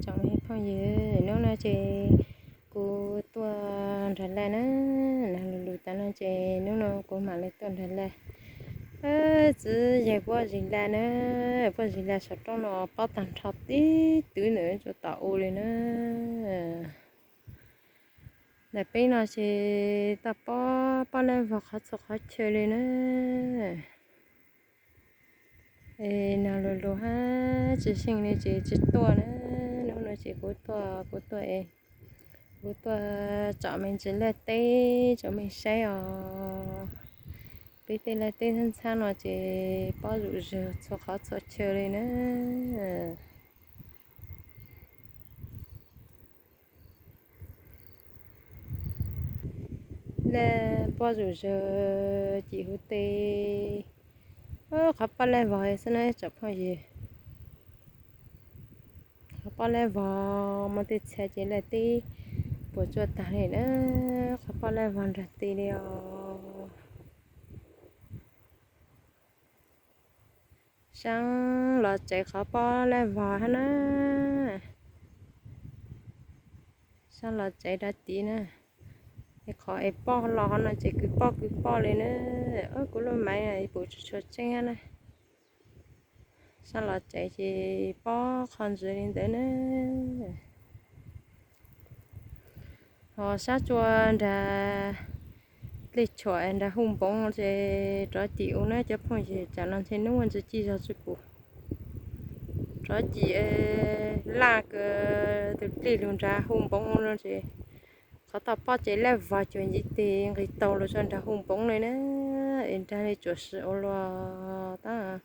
Tsoom me phooj ywg, hnub no ces kuv tuaj nrog laj na, nag lug lug tas no ces hnub no kuv mam li tuaj nrog laj. Txiv yawg Paj Zis Laj na, Paj Zis Laj saum roob no pob tag nrho tib twv ntawm tsuas tom u li na. Ntawm peb no ces toj pob pob laj vog qhov txhua qhov chaw li na. Es nag lug lug hab tsis xyeej li ces tsis tuaj na. Hnub no ces kuv tuaj, kuv tuaj es kuv tuaj tsom me ntsis laj teb rau mej saib os. Peb tej laj teb ntxhab ntxhab no ces pob zuj zus txhua qhov txhua chaw li na. Laj pob zuj zus cim huv teb. Qhov pob laj vog xwb na tsoom phooj ywg. Qhov pob laj vog muaj tej txhia ces laj teb puas tsuaj tag li na. Qhov pob laj vog nrag ti li os. Saab los tsev qhov pob laj vog hab na. Saab los tsev rov tid na. Es qhov es pob los hov no ces kwv pob kwv pob li na. Kuv lub maiv pum tsis tshua tseeb hab na. Saab los tsev ces pob qhov ntsis li ntawd na. Ho sab tsua nrag dlej tshuam nrag hu npoov ces rov cim u na cov phooj ywg, tsam no ntshe hnub ntsis ci zog tsis pum. Rov cim laj kws tus dlej lug nrag hu npoov no ces qhov toj pob ces laj vog cuag ntiv tes nqis taug lug rua nrag hu npoov li na. Es nrag li tsuam sim ua luaj tab.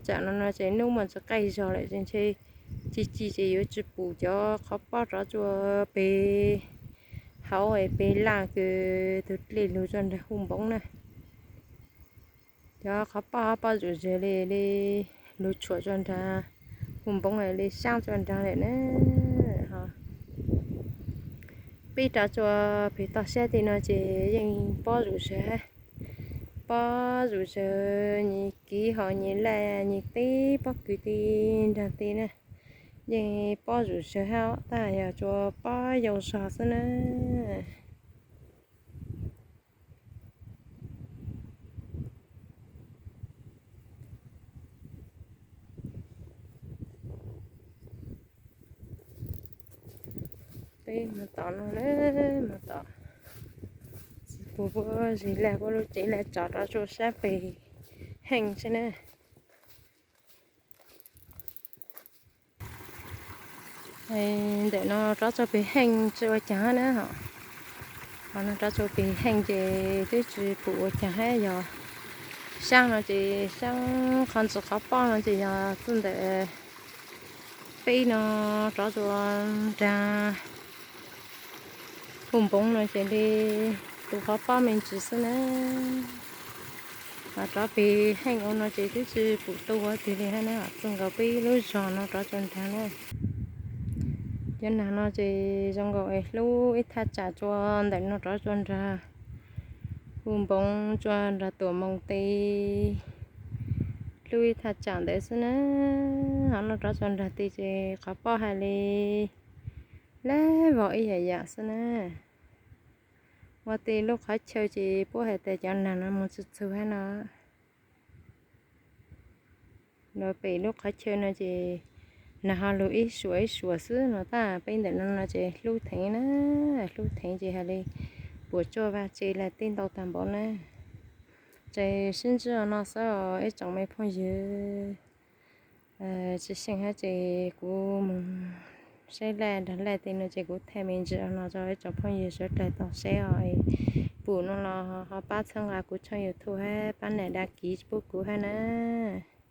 Tsam no no ces hnub muaj ntsis qaij zog lawm ces ntshe ci ci ces yuav tsis pum cov qhov pob rov tsua peg hauv es peg laj kws tus dlej lug rua nrag hu npoov na. Cov qhov pob pob zuj zus li, li lug tshuam rua nrag hu npoov li saab tsua nrag lawm na. Peb rov tsua peg toj sab ti no ces yeej pob zuj zus hab. Pob zuj zus, nyias kiv ho nyias laj nyias teb pob kws ti nrag ti na. Yeej pob zuj zus hab tab yog tsua pob yau zog xwb na. Peb mus tom no na, mus tom txiv pug Paj Zis Laj puab lub tsev laj tsov rov tsua sab peg Heej xwb na. Ntawm no rov tsua peg Heej tsis ua caag hab na. Qhov no rov tsua peg Heej ces twb tsis pum ua caag hab, yog saab no ces saab qhov ntsis qhov pob no ces yog txij ntawm peb no rov tsua nrag hu npoov no ces li tu qhov pob me ntsis xwb na. Ho rov peg Heej ua no ces twb tsis pum tu ua twg li hab na, txij nkaus peb lub zog no rov tsua nrag na. Cov nag no ces zoo nkaus es hlub ib thaj tsam tsua ntawm no rov tsua nrag hu npoov tsua nrag tuam moos tes, hlub ib thaj tsam ntawd xwb na. Ho no rov tsua nrag tes ces qhov pob hais li laj vog ib yam yam xwb na. Ua tej lub qhov chaw ces puab hais tias cov nag no mus txug txug hab no. Los pem lub qhov chaw no ces nag ho lug ib suam ib suam xwb no tab peb ntawm no no ces hlub theev na, hlub theev ces hais li puas tsuaj vaj tse laj teb ntau tag npaum na. Ces sib ntsib no xwb ib tsoom me phooj ywg. Tsis xyeej hab ces kuv mus saib laj nrag laj tej no ces kuv thaij me ntsis no rau ib tsoom phooj ywg suav dlawg tau saib os. Pum no los ho pab txhawb nqa kuv channel YouTube hab pab nias đăng ký pub kuv hab na.